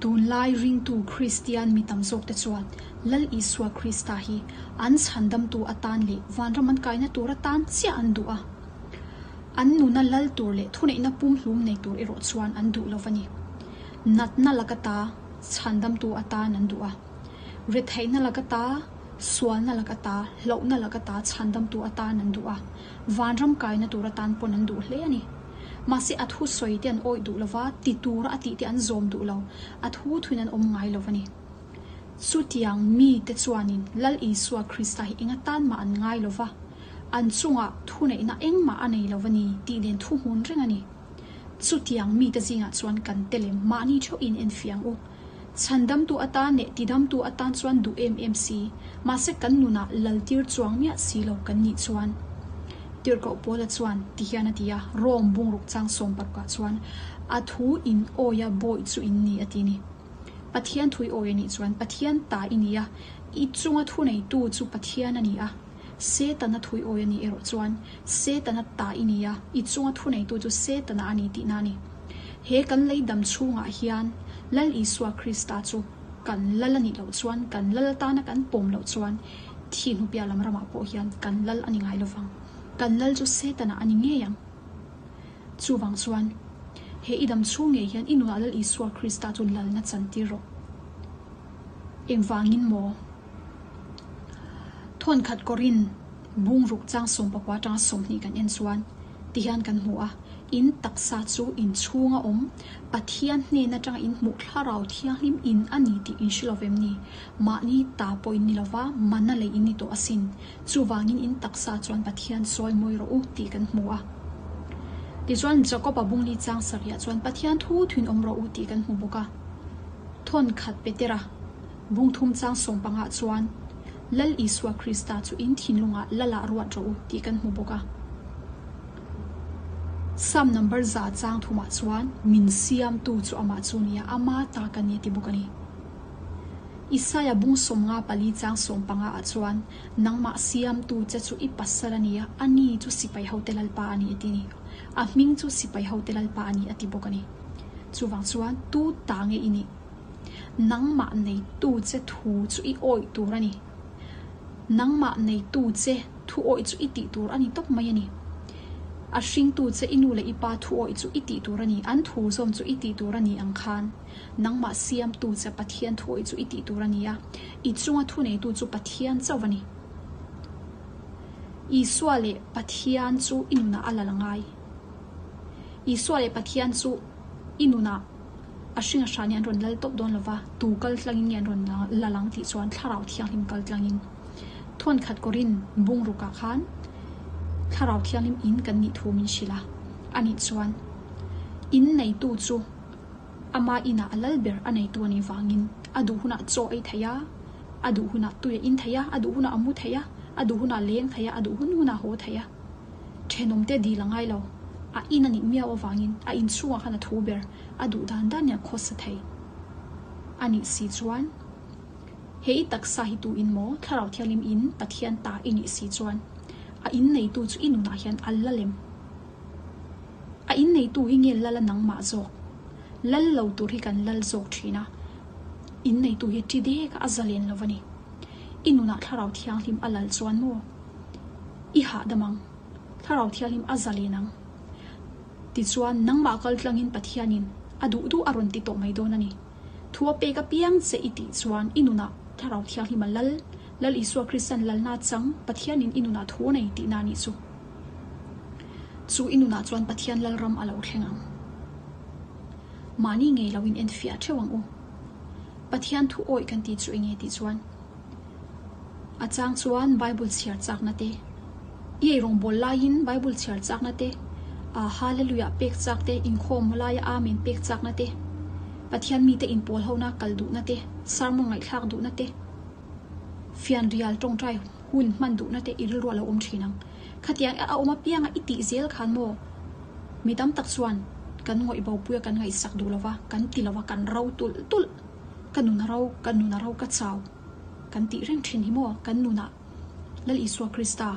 Tunlai ringtu Kristian mi tam zawkte chuan Lal Isua Krista hi an chhandamtu atan leh vanram an kaina tur atan chiah an duh a. An nuna lal tur leh thuneihna pumhlum nei tur erawh chuan an duh lo va ni. Natna laka ta chhandamtu atan an duh a. Retheihna laka ta, sualna laka ta, hlauhna laka ta chhandamtu atan an duh a. Vanram kaina tur atan pawn an duh hle a ni. Mahse a thu sawi te an awih duh lo va, ti tura a tih te an zawm duh lo, a thu thuin an awm ngai lo a ni. Chutiang mite chuanin Lal Isua Krista hi eng atan mah an ngai lo va, an chungah thuneihna engmah a nei lo a ni tih nen thu hmun reng a ni. Chutiang mite zingah chuan kan te lem mahni theuh in enfiah ang u. Chhandamtu atan leh tidamtu atan chuan duh em em si, mahse kan nunah laltir chuang miah si lo kan nih chuan. Tirhkoh Paula chuan ti hian a ti a, Rome bungruk chang sawmparukah chuan a thu in awia bawih chu in ni a ti ni. Pathian thu i awi a nih chuan Pathian ta i ni a, i chunga thuneitu chu Pathian a ni a. Setana thu i awi a nih erawh chuan Setana ta i ni a, i chunga thuneitu chu Setana a ni tihna a ni. He kan lei dam chhungah hian Lal Isua Krista chu kan lal a nih loh chuan, kan lal atana kan pawm loh chuan thi hnupiah lam ramah pawh hian kan lal a ni ngai lovang. Kan lal chu Setana a ni ngei ang. Chuvang chuan, he i dam chhung ngei hian i nunah Lal Isua Krista chu lalna chantir rawh. Engvangin maw? Thawnkhat kawrin bungruk chang sawmpakua atanga 20 kan en chuan tihian kan hmu a, In taksa chu in chhunga awm, Pathian hnen atanga in hmuh thlarau thianghlim in a ni tih in hre lo vem ni? Mahni ta pawh in ni lova, mana lei in ni tawh asin. Chuvangin in taksa chuan Pathian sawi mawi rawh u tih kan hmu a. Tichuan Jakob-a bungli chang sarihah chuan Pathian thu thuin awm rawh u tih kan hmu bawk a. Thawnkhat Petera bungthum chang sawmpangah chuan Lal Isua Krista chu in thinlungah Lalah ruat rawh u tih kan hmu bawk a. Psalm number 100 chang thumah chuan min siamtu chu amah chu nia, ama ta ka ni a ti bawk a ni. Isaia bung 54 chang 15 ah chuan nangmah siamtu che chu i pasal a ni a, a ni chu sipai hote Lalpa a ni a ti a ni. A hming chu sipai hote Lalpa a ni a ti bawk a ni. Chuvang chuan tu ta nge i nih? Nangmah neitu che thu chu i awih tur a ni. Nangmah neitu che thu awih chu i tih tur a ni tawp mai a ni. A hringtu che i nu leh i pa thu awih chu i tih tur a ni, an thu zawm chu i tih tur a ni ang khan. Nangmah siamtu che Pathian thu awih chu i tih tur a ni a, i chunga thuneitu chu Pathian chauh a ni. Isua leh Pathian chu i nunah a lal ngai. Isua leh Pathian chu i nunah a hring a hran hi an rawn lal tawp dawn lova, tu kal tlangin nge an rawn lal ang tih chuan Thlarau Thianghlim kal tlangin. Thawnkhat kawrin bungrukah khan Thlarau Thianghlim in kan nih thu min hrilh a, anih chuan in neitu chu Ama inah a lal ber a neitu a nih vangin a duh hunah chaw ei thei a, a duh hunah tui a in thei a, a duh hunah a mu thei a, a duh hunah leng thei a, a duh hun hunah haw thei a. Thenawmte dil a ngai lo. A in a nih miau avangin a inchhungah khan a thu ber, a duh dan dan in a khawsa thei a nih si chuan he i taksa hi tu in maw Thlarau Thianghlim in Pathian ta i nih si chuan a in neitu chu i nunah hian a la lem. A in neitu hi nge lal a nangmah zawk? Lal lo tur hi kan lal zawk thin a, in neitu hi ṭi dek a, a zalen lo a ni. I nunah Thlarau Thianghlim a lal chuan maw? I hahdam ang. Thlarau Thianghlim a zalen ang. Tichuan, nangmah kal tlangin Pathianin a duh duh a rawn ti tawh mai dawn a ni. Thu a pek apiang che i tih chuan i nunah Thlarau Thianghlim a lal, Lal Isua Krista'n lalna chang Pathianin i nunah thu a nei tihna a nih chu. Chu i nunah chuan Pathian Lalram a lo thleng ang. Mahni ngei loin enfiah theuh ang u. Pathian thu awih kan tih chu enge tih chuan a chang chuan Bible chhiar chakna te, i eirawngbawl laiin Bible chhiar chakna te, Hallelujah pek chak te, inkhawm laia Amen pek chakna te, Pathian mite inpawl hona kal duhna te, sermon ngaihthlak duhna te, fianrial tawngtai hun hman duhna te i rilru a lo awm thin ang. Khatiang a awm apianga i tih zel khan maw? Mi tam tak chuan kan ngawih bopui a kan ngaihsak duh lova, kan ti lova, kan ro tulh tulh. Ka nun a ro, ka nun a ro, ka chau kan tih reng thin hi maw? Kan nunah Lal Isua Krista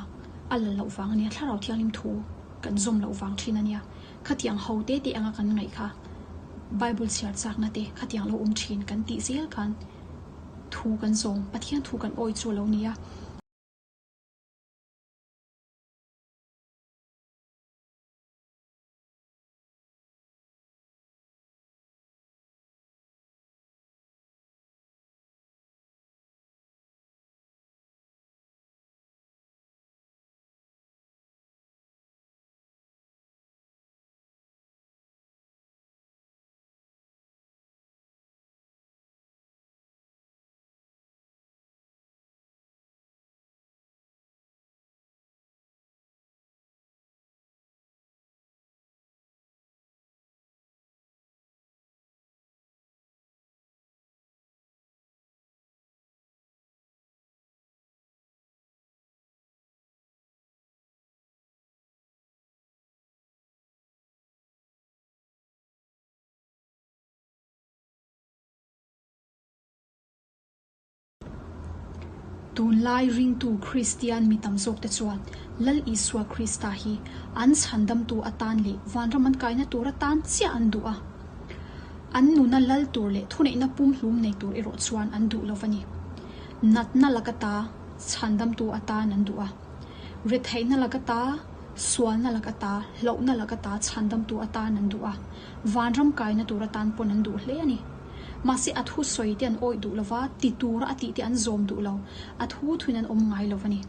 a lal loh vang a nia, Thlarau Thianghlim thu kan zawm loh vang thin a nia. Khatiang ho te te anga kan ngaih kha. Bible chhiar chakna te khatiang lo awm thin kan tih zel khan thu kan zawm, Pathian thu kan awi chu a lo ni a. Tunlai ringtu Kristian mi tam zawkte chuan Lal Isua Krista hi an chhandamtu atan leh vanram an kaina tur atan chiah an duh a. An nuna lal tur leh thuneihna pumhlum nei tur erawh chuan an duh lo va ni. Natna laka ta chhandamtu atan an duh a. Retheihna laka ta, sualna laka ta, hlauhna laka ta chhandamtu atan an duh a. Vanram kaina tur atan pawn an duh hle a ni. Mahse a thu sawi te an awih duh lo va, ti tura a tih te an zawm duh lo, a thu thuin an awm ngai lo va ni.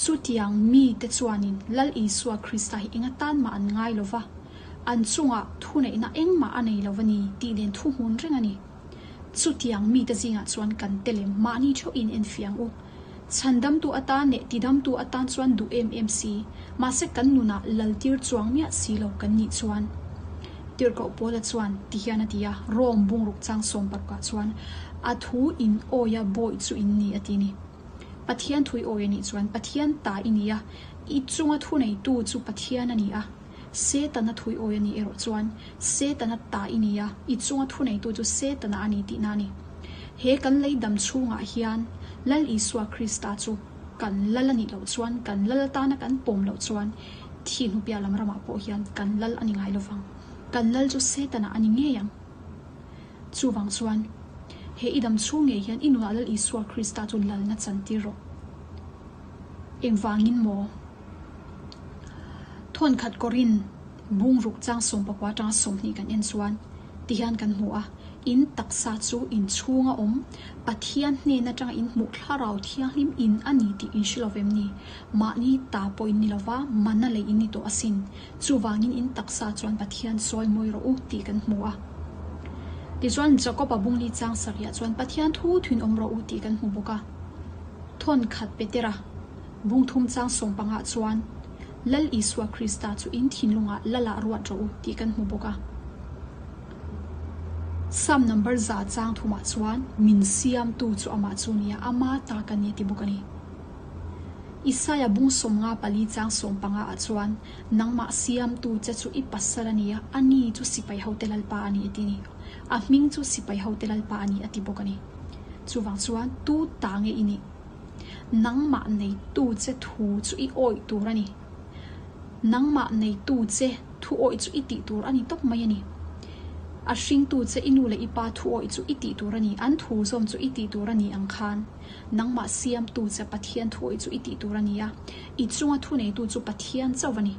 Chutiang mite chuanin Lal Isua Krista hi eng atan mah an ngai lo va, an chungah thuneihna engmah a nei lo va ni tih nen thu hmun reng a ni. Chutiang mite zingah chuan kan tel em mahni theuh in enfiah ang u. Chhandamtu atan leh tidamtu atan chuan duh em em si, mahse kan nunah laltir chuang miah si lo kan nih chuan. Tirhkoh Paula chuan ti hian a ti a, Rome bungruk chang sawmparukah chuan a thu in awia bawih chu in ni a ti ni. Pathian thu i awi a nih chuan Pathian ta i ni a, i chunga thuneitu chu Pathian a ni a. Setana thu i awi a nih erawh chuan Setana ta i ni a, i chunga thuneitu chu Setana a ni tihna a ni. He kan lei dam chhungah hian Lal Isua Krista chu kan lal a nih loh chuan, kan lal atana kan pawm loh chuan thih hnupiah lam ramah pawh hian kan lal a ni ngai lovang. Kan lal chu Setana a ni ngei ang. Chuvang chuan, he i dam chhung ngei hian i nunah Lal Isua Krista chu lalna chantir rawh. Engvangin maw? Thawnkhat Korin bungruk chang sawmpakua atanga 20 kan en chuan tihian kan hmu a, In taksa chu in chhunga awm, Pathian hnen atanga in hmuh thlarau thianghlim in a ni tih in hre lo vem ni? Mahni ta pawh in ni lova, mana lei in ni tawh asin. Chuvangin in taksa chuan Pathian sawi mawi rawh u tih kan hmu a. Tichuan Jakob-a bungli chang sarihah chuan Pathian thu thuin awm rawh u tih kan hmu bawk a. Thawn khat Petera bungthum chang sawmpangah chuan Lal Isua Krista chu in thinlungah Lalah ruat rawh u tih kan hmu bawk a. Psalm number za chang thumah chuan min siamtu chu amah chu nia, ama ta ka ni a ti bawk a ni. Isaia bung 54 chang 15 ah chuan, Nangmah siamtu che chu i pasal a ni a, a ni chu sipai hote Lalpa a ni a ti ni. A hming chu sipai hote Lalpa a ni a ti bawk a ni. Chuvang chuan tu ta nge i nih? Nangmah neitu che thu chu i awih tur a ni. Nangmah neitu che thu awih chu i tih tur a ni tawp mai a ni. A hringtu che i nu leh i pa thu awih chu i tih tur a ni, an thu zawm chu i tih tur a ni ang khan. Nangmah siamtu che Pathian thuawih chu i tih tur a ni a, i chunga thuneitu chu Pathian chauh a ni.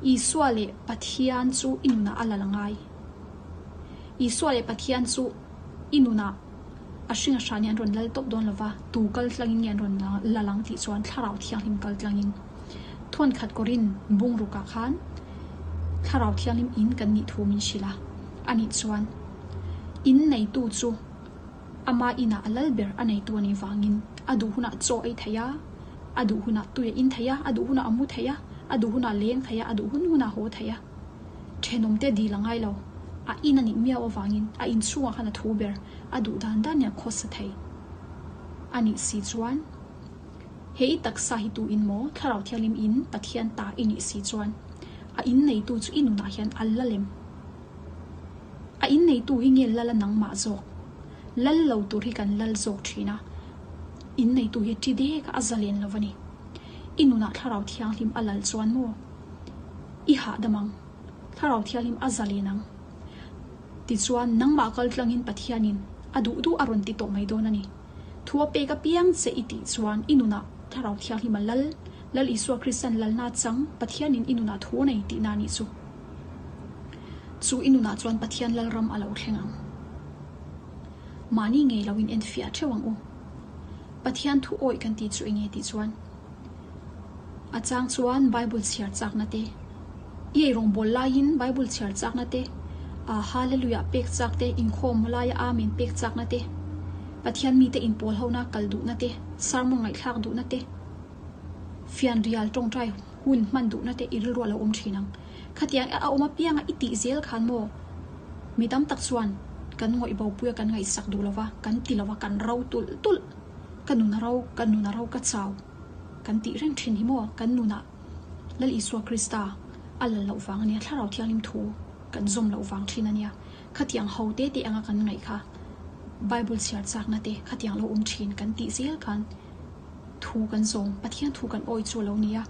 Isua leh Pathian chu i nunah a lal a ngai. Isua leh Pathian chu i nunah a hring a hran hi an rawn lal tawp dawn lo va, tu kal tlangin nge an rawn lal ang tih chuan Thlarau Thianghlim kal tlangin. Thawnkhat Korin bungrukah khan Thlarau Thianghlim in kan nih thu min hrilh a, anih chuan in neitu chu Ama inah a lal ber a neitu a nih vangin a duh hunah chaw ei thei a, a duh hunah tui a in thei a, a duh hunah a mu thei a, a duh hunah a leng thei a, a duh hun hunah a haw thei a. Thenawmte dil a ngai lo. A in a nih miau avangin a inchhungah khan a thu ber, a duh dan danin a khawsa thei a nih si chuan he i taksa hi tu in maw Thlarau Thianghlim in Pathian ta i nih si chuan a in neitu chu i nunah hian a la lem. A in neitu hi nge lal a nangmah zawk? Lal lo tur hi kan lal zawk thin a, in neitu hi ṭi dek a, a zalen lo a ni. I nunah Thlarau Thianghlim a lal chuan maw? I hahdam ang. Thlarau Thianghlim a zalen ang. Tichuan, nangmah kal tlangin Pathianin a duh duh a rawn ti tawh mai dawn a ni. Thu a pek apiang che i tih chuan i nunah Thlarau Thianghlim a lal, Lal Isua Kristan lalna chang Pathianin i nunah thu a nei tihna a nih chu. Chu i nunah chuan Pathian Lalram a lo thleng ang. Mahni ngei loin enfiah theuh ang u. Pathian thu awih kan tih chu enge tih chuan a chang chuan Bible chhiar chakna te, i ei rawngbâwl laiin Bible chhiar chakna te, aa Hallelujah pek chak te, inkhawm laia Amen pek chakna te, Pathian mite inpawl hona kal duhna te, sermon ngaihthlak duhna te, fianrial tawngtai hun hman duhna te i rilru a lo awm thin ang. Khatiang a awm apianga i tih zel khan maw? Mi tam tak chuan kan ngawih bopuia kan ngaihsak duh lova, kan ti lova, kan ro tulh tulh. Ka nun a ro, ka nun a ro, ka chau kan tih reng thin hi maw? Kan nunah Lal Isua Krista a lal loh vang a nia, Thlarau Thianghlim thu kan zawm loh vang thin a nia. Khatiang ho te te anga kan ngaih kha Bible chhiar chakna te khatiang lo awm thin kan tih zel khan thu kan zawm, Pathian thu kan awi chu a lo nia.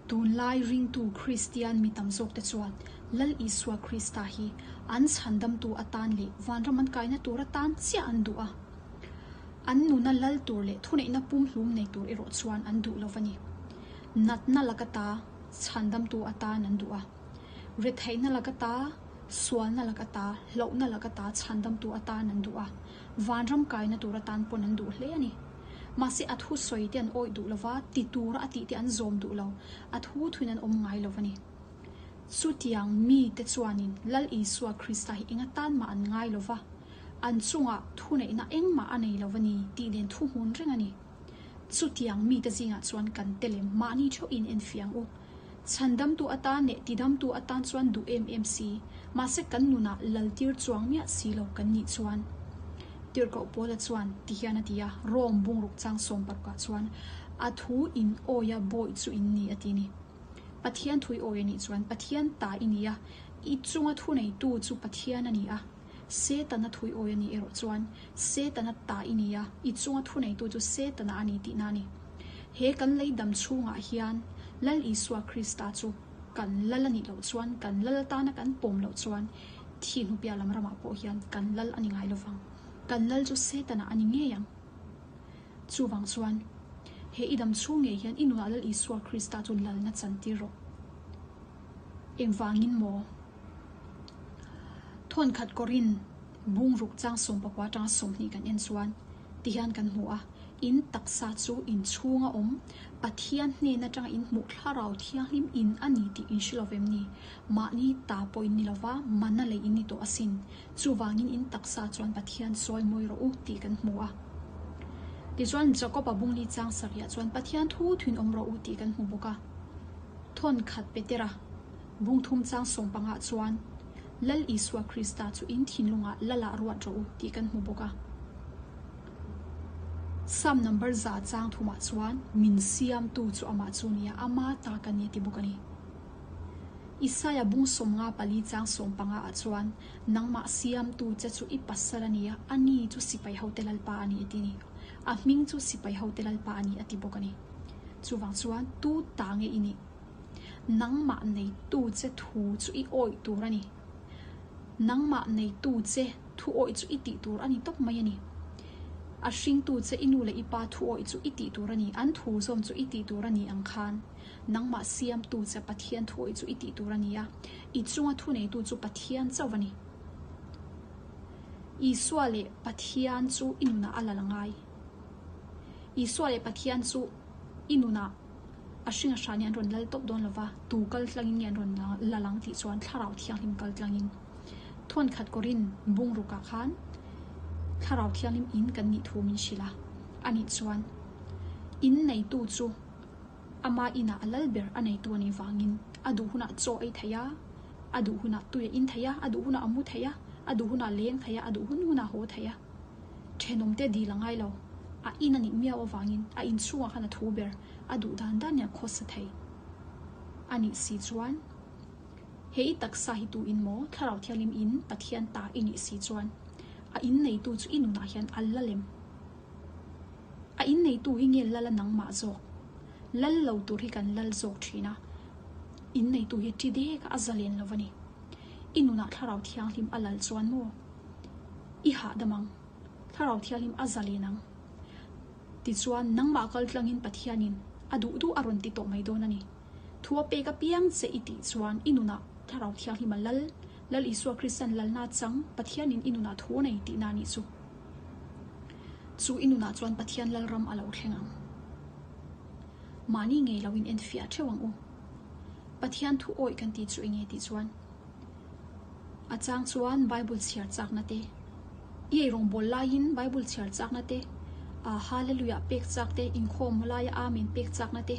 Tunlai ringtu Kristian mi tam zawkte chuan Lal Isua Krista hi an chhandamtu atan leh vanram an kaina tur atan chiah an duh a. An nuna lal tur leh thuneihna pumhlum nei tur erawh chuan an duh lo va ni. Natna laka ta chhandamtu atan an duh a. Retheihna laka ta, sualna laka ta, hlauhna laka ta chhandamtu atan an duh a. Vanram kaina tur atan pawn an duh hle a ni. Mahse a thu sawi te an awih duh lo va, ti tura a tih te an zawm duh lo, a thu thuin an awm ngai lo va ni. Chutiang mite chuanin Lal Isua Krista hi eng atan mah an ngai lo va, an chungah thuneihna engmah a nei lo va ni tih nen thu hmun reng a ni. Chutiang mite zingah chuan kan tel em? Mahni theuh in enfiang u. Chhandamtu atan leh tidamtu atan chuan duh em em si, mahse kan nunah laltir chuang miah si lo kan nih chuan. Tirhkoh Paula chuan ti hian a ti a, Rome bungruk chang sawmparukah chuan a thu in awia bawih chu in ni a ti ni. Pathian thu i awi a nih chuan Pathian ta i ni a, i chunga thuneitu chu Pathian a ni a. Setana thui awi a nih erawh chuan Setana ta i ni a, i chunga thuneitu chu Setana a ni tihna a ni. He kan lei dam chhungah hian Lal Isua Krista chu kan lal a nih loh chuan, kan lal atana kan pawm loh chuan thi hnupiah lam ramah pawh hian kan lal a ni ngai lovang. Kan lal chu Setana a ni ngei ang. Chuvang chuan he i dam chhung ngei hian i nunah Lal Isua Krista chu lalna chantir rawh. Engvangin maw? Thawnkhat kawrin bungruk chang 19 atanga 20 kan en chuan tihian kan hmu a, In taksa chu in chhunga awm, Pathian hnen atanga in hmuh thlarau thianghlim in a ni tih in hre lo vem ni? Mahni ta pawh in ni lova, mana lei in ni tawh asin. Chuvangin in taksa chuan Pathian sawi mawi rawh u tih kan hmu a. Tichuan Jakob-a bungli chang sarihah chuan Pathian thu thuin awm rawh u tih kan hmu bawk a. Thawnkhat Petera. Bungthum chang sawmpangah chuan Lal Isua Krista chu in thinlungah Lalah ruat rawh u tih kan hmu bawk a. Psalm number 100 chang thumah chuan min siamtu chu amah chu nia, ama ta ka ni a ti bawk a ni. Isaia bung 54 chang 15 ah chuan nangmah siamtu che chu i pasal a ni a, a ni chu sipai hote Lalpa a ni a ti a ni. A hming chu sipai hote Lalpa a ni a ti bawk a ni. Chuvang chuan tu ta nge i nih? Nangmah neitu che thu chu i awih tur a ni. Nangmah neitu che thu awih chu i tih tur a ni tawp mai a ni. A hringtu che i nu leh i pa thu awih chu i tih tur a ni, an thu zawm chu i tih tur a ni ang khan. Nangmah siamtu che Pathian thu awih chu i tih tur a ni a, i chunga thuneitu chu Pathian chauh a ni. Isua leh Pathian chu i nunah a lal angai. Isua leh Pathian chu i nunah a hring a hran hi an rawn lal tawp dawn lova, tu kal tlangin nge an rawn lal ang tih chuan Thlarau Thianghlim kal tlangin. Thawnkhat kawrin bungrukah khan Thlarau Thianghlim in kan nih thu min hrilh a, anih chuan in neitu chu ama inah a lal ber a neitu a nih vangin a duh hunah chaw ei thei a, a duh hunah tui a in thei a, a duh hunah a mu thei a, a duh hunah leng thei a, a duh hun hunah haw thei a. Thenawmte dil a ngai lo. A in a nih miau avangin a inchhungah khan a thu ber, a duh dan dan nia khawsa thei a nih si chuan he i taksa hi tu in maw Thlarau Thianghlim in Pathian ta i nih si chuan a in neitu chu i nunah hian a la lem. A in neitu hi nge lal a nangmah zawk? Lal lo tur hi kan lal zawk thin a, in neitu hi ṭi dek a a zalen lo a ni. I nunah Thlarau Thianghlim a lal chuan maw? I hahdam ang. Thlarau Thianghlim a zalen ang. Tichuan, nangmah kal tlangin Pathianin a duh duh a rawn ti tawh mai dawn a ni. Thu a pek apiang che i tih chuan i nunah Thlarau Thianghlim a lal, Lal Isua Krista'n lalna chang Pathianin i nunah thu a nei tihna a nih chu. Chu i nunah chuan Pathian Lalram a lo thleng ang. Mahni ngei loin enfiah theuh ang u. Pathian thu awih kan tih chu enge tih chuan a chang chuan Bible chhiar chakna te, i ei rawngbâwl laiin Bible chhiar chakna te, Hallelujah pek chak te, inkhawm laia Amen pek chakna te,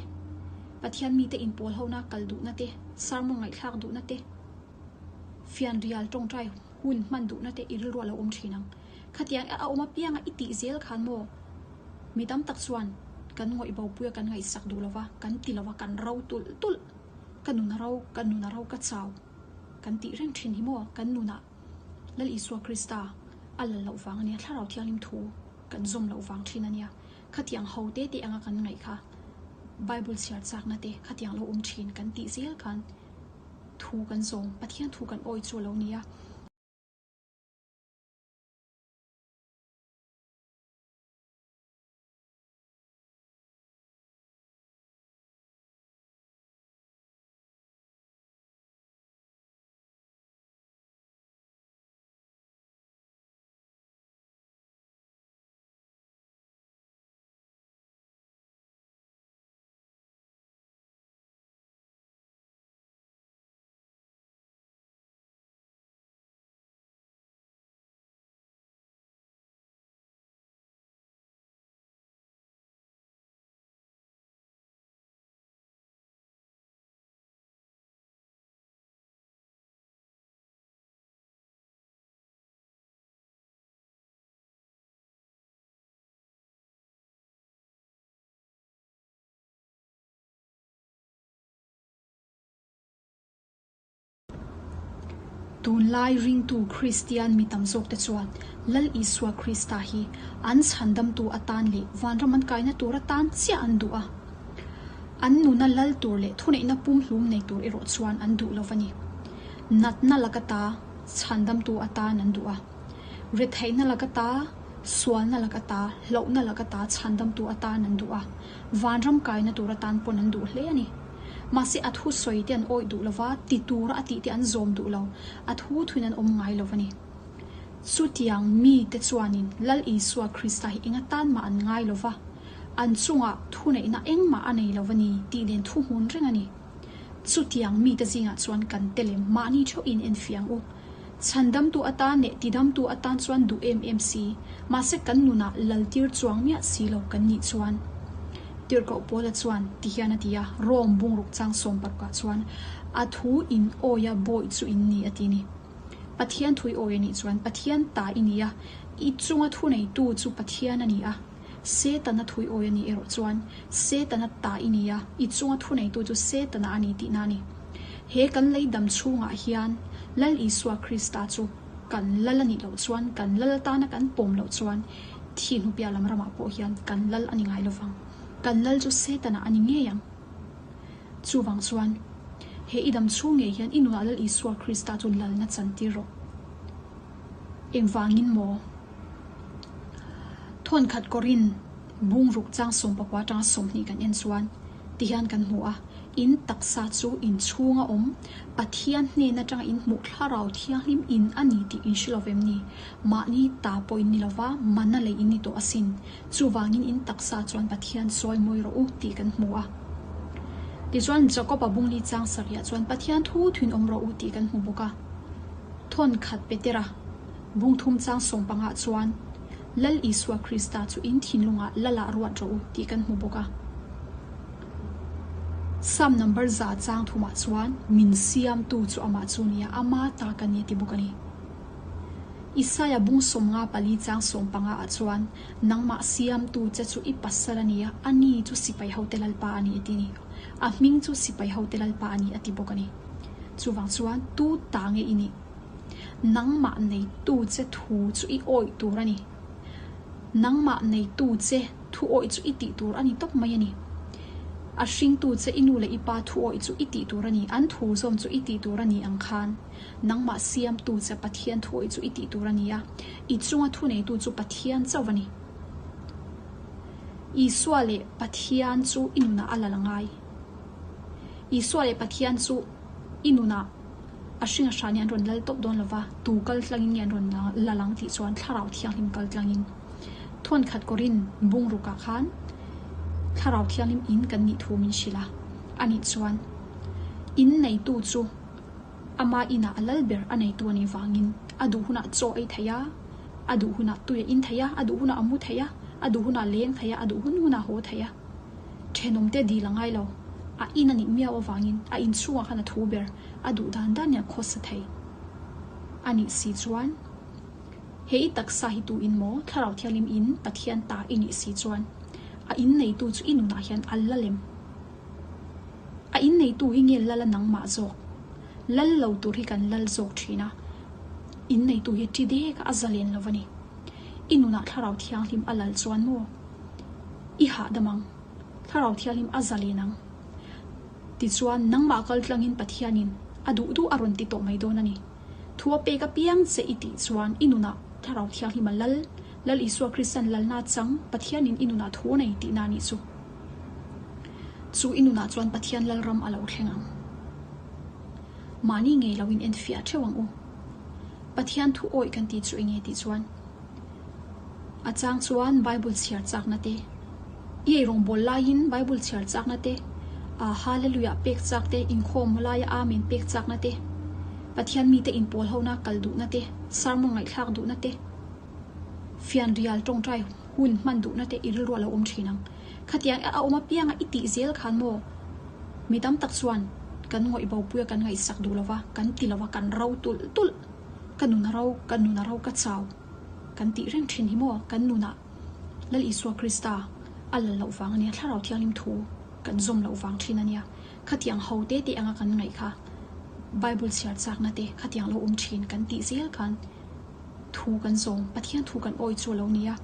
Pathian mite inpawl hona kal duhna te, sermon ngaihthlak duhna te, fianrial tawngtai hun hman duhna te i rilru a lo awm thin ang. Khatiang a awm apianga i tih zel khan maw? Mi tam tak chuan kan ngawih bopui a kan ngaihsak duh lova, kan ti lova, kan ro tulh tulh. Ka nun a ro, ka nun a ro, ka chau kan tih reng thin hi maw? Kan nunah Lal Isua Krista a lal loh vang a nia, Thlarau Thianghlim thu kan zawm loh vang thin a nia. Khatiang ho te te anga kan ngaih kha Bible chhiar chakna te khatiang lo awm thin kan tih zel khan thu kan zawm, Pathian thu kan awi chu a lo ni a. Tunlai ringtu Kristian mi tam zawkte chuan Lal Isua Krista hi an chhandamtu atan leh vanram an kaina tur atan chiah an duh a. An nuna lal tur leh thuneihna pumhlum nei tur erawh chuan an duh lo va ni. Natna laka ta chhandamtu atan an duh a. Retheihna laka ta, sualna laka ta, hlauhna laka ta chhandamtu atan an duh a. Vanram kaina tur atan pawn an duh hle a ni. Mahse a thu sawi te an awih duh lo va, ti tura a tih te an zawm duh lo, a thu thuin an awm ngai lo a ni. Chutiang mite chuanin Lal Isua Krista hi eng atan mah an ngai lo va, an chungah thuneihna engmah a nei lo a ni tih nen thu hmun reng a ni. Chutiang mite zingah chuan kan telem mahni theuhin enfiah ang u. Chhandamtu atan leh tidamtu atan chuan duh em em si, mahse kan nunah laltir chuang miah si lo kan nih chuan. Tirhkoh Paula chuan ti hian a ti a, Rome bungruk chang sawmparukah chuan a thu in awia bawih chu in ni a ti ni. Pathian thu i awi a nih chuan Pathian ta i ni a, i chunga thuneitu chu Pathian a ni a. Setana thu i awi a nih erawh chuan Setana ta i ni a, i chunga thuneitu chu Setana a ni tihna a ni. He kan lei dam chhungah hian Lal Isua Krista chu kan lal a nih loh chuan, kan lal atana kan pawm loh chuan thi hnupiah lam ramah pawh hian kan lal a ni ngai lovang. Kan lal chu Setana a ni ngei ang. Chuvang chuan, he i dam chhung ngei hian i nunah Lal Isua Krista chu lalna chantir rawh. Engvangin maw? Thawnkhat Korin bungruk chang 14 atanga 20 kan en chuan tihian kan hmu a. In taksa chu in chhunga awm, Pathian hnen atanga in hmuh Thlarau Thianghlim in a ni tih in hre lo vem ni? Mahni ta pawh in ni lo va, mana lei in ni tawh asin. Chuvangin in taksa chuan Pathian sawi mawi rawh u tih kan hmu a. Tichuan Jakob-a bungli chang sarihah chuan Pathian thu thuin awm rawh u tih kan hmu bawk a. Thawn khat Petera bung thum chang sawmpangah chuan Lal Isua Krista chu in thinlungah Lalah ruat rawh u tih kan hmu bawk a. Psalm number za chang thumah chuan min siamtu chu amah chu nia, ama ta ka ni a ti bawk a ni. Isaia bung 54 chang 15 ah chuan nangmah siamtu che chu i pasal a ni a, a ni chu sipai hote Lalpa a ni a ti a ni. A hming chu sipai hote Lalpa a ni a ti bawk a ni. Chuvang chuan tu ta nge i nih? Nangmah neitu che thu chu i awih tur a ni. Nangmah neitu che thu awih chu i tih tur a ni tawp mai a ni. A hringtu che i nu leh i pa thu awih chu i tih tur a ni. An thu zawm chu i tih tur a ni ang khan nangmah siamtu che Pathian thu awih chu i tih tur a ni a, i chunga thu neitu chu Pathian chauh a ni. Isua leh Pathian chu i nunah a lal angai. Isua leh Pathian chu i nunah a hring a hran hi an rawn lal tawp dawn lo va, tu kal tlangin nge an rawn lal ang tih chuan Thlarau Thianghlim kal tlangin thawn khat kawrin bung rukah khan Thlarau Thianghlim in kan nih thu min hrilh a, anih chuan in neitu chu ama inah a lal ber a neitu a nih vangin a duh hunah chaw ei thei a, a duh hunah tui a in thei a, a duh hunah a mu thei a, a duh hunah a leng thei a, a duh hun hunah a haw thei a. Thenawmte dil a ngai lo. A in a nih miau avangin a inchhungah khan a thu ber, a duh dan dan in a khawsa thei a nih si chuan he i taksa hi tu in maw Thlarau Thianghlim in Pathian ta i nih si chuan a in neitu chu i nunah hian a la lem. A in neitu hi nge lal a nangmah zawk? Lal lo tur hi kan lal zawk thin a, in neitu hi ṭi dek a a zalen lo a ni. I nunah Thlarau Thianghlim a lal chuan maw? I hahdam ang. Thlarau Thianghlim a zalen ang. Tichuan, nangmah kal tlangin Pathianin a duh duh a rawn ti tawh mai dawn a ni. Thu a pek apiang che i tih chuan i nunah Thlarau Thianghlim a lal, Lal Isua Kristan lalna chang Pathianin i nunah thu a nei tihna a nih chu. Chu i nunah chuan Pathian Lalram a lo thleng ang. Mahni ngei loin enfiah theuh ang u. Pathian thu awih kan tih chu enge tih chuan a chang chuan Bible chhiar chakna te, i ei rawngbâwl laiin Bible chhiar chakna te, aa Hallelujah pek chak te, inkhawm laia Amen pek chakna te, Pathian mite inpawl hona kal duhna te, sermon ngaihthlak duhna te, fianrial tawngtai hun hman duhna te i rilru a lo awm thin ang. Khatiang a awm apianga i tih zel khan maw? Mi tam tak chuan kan ngawih bopui a kan ngaihsak duh lo va, kan ti lo va, kan ro tulh tulh. Ka nun a ro, ka nun a ro, ka chau kan tih reng thin hi maw? Kan nunah Lal Isua Krista a lal loh vang a nia, Thlarau Thianghlim thu kan zawm loh vang thin a nia. Khatiang ho te te anga kan ngaih kha Bible chhiar chakna te khatiang lo awm thin kan tih zel khan thu kan zawm, Pathian thu kan awi chu a lo ni a.